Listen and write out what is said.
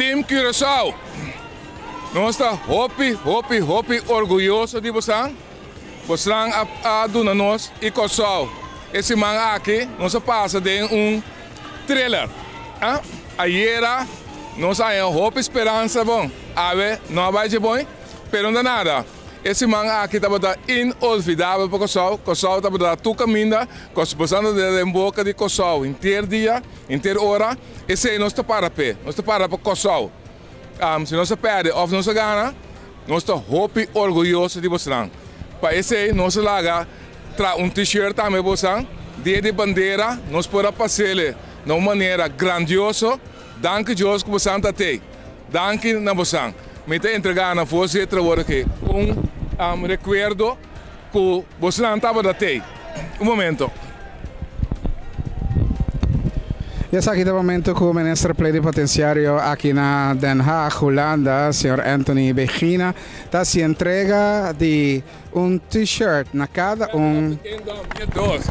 Team Curaçao, nos ta hopi, hopi, hopi orguyoso di bosan. Bosan a, a duna nos i Kòrsou. E siman aki nos a pasa den un thriller. Ah, ayera nos a haña hopi speransa bon. Awe no a bai dje bon, pero no ta nada. E siman aki tabata inolvidabel pa Kòrsou. Kòrsou tabata tur kaminda. Bosan ta den boka di Kòrsou henter dia, henter ora. Esei nos ta para p'e. Nos ta para pa Kòrsou. Si nos a pèrdè òf nos a gana, nos ta hopi orguyoso di bosnan. Pa esei nos a laga traha un T-shirt tambe bosan. Dia di bandera nos por a pas'ele na un manera grandioso. Danki Dios ku bosan ta tei. Danki na bosan. Mi ta entregá na voorzitter awor aki un rekuerdo ku bosnan tabata tei. Un momento. Y esaki ta momento cu Minister Plenipotenciario aki na Den Haag, Hulanda, señor Anthony Begina, ta haci entrega di un T-shirt na cada un. Dos.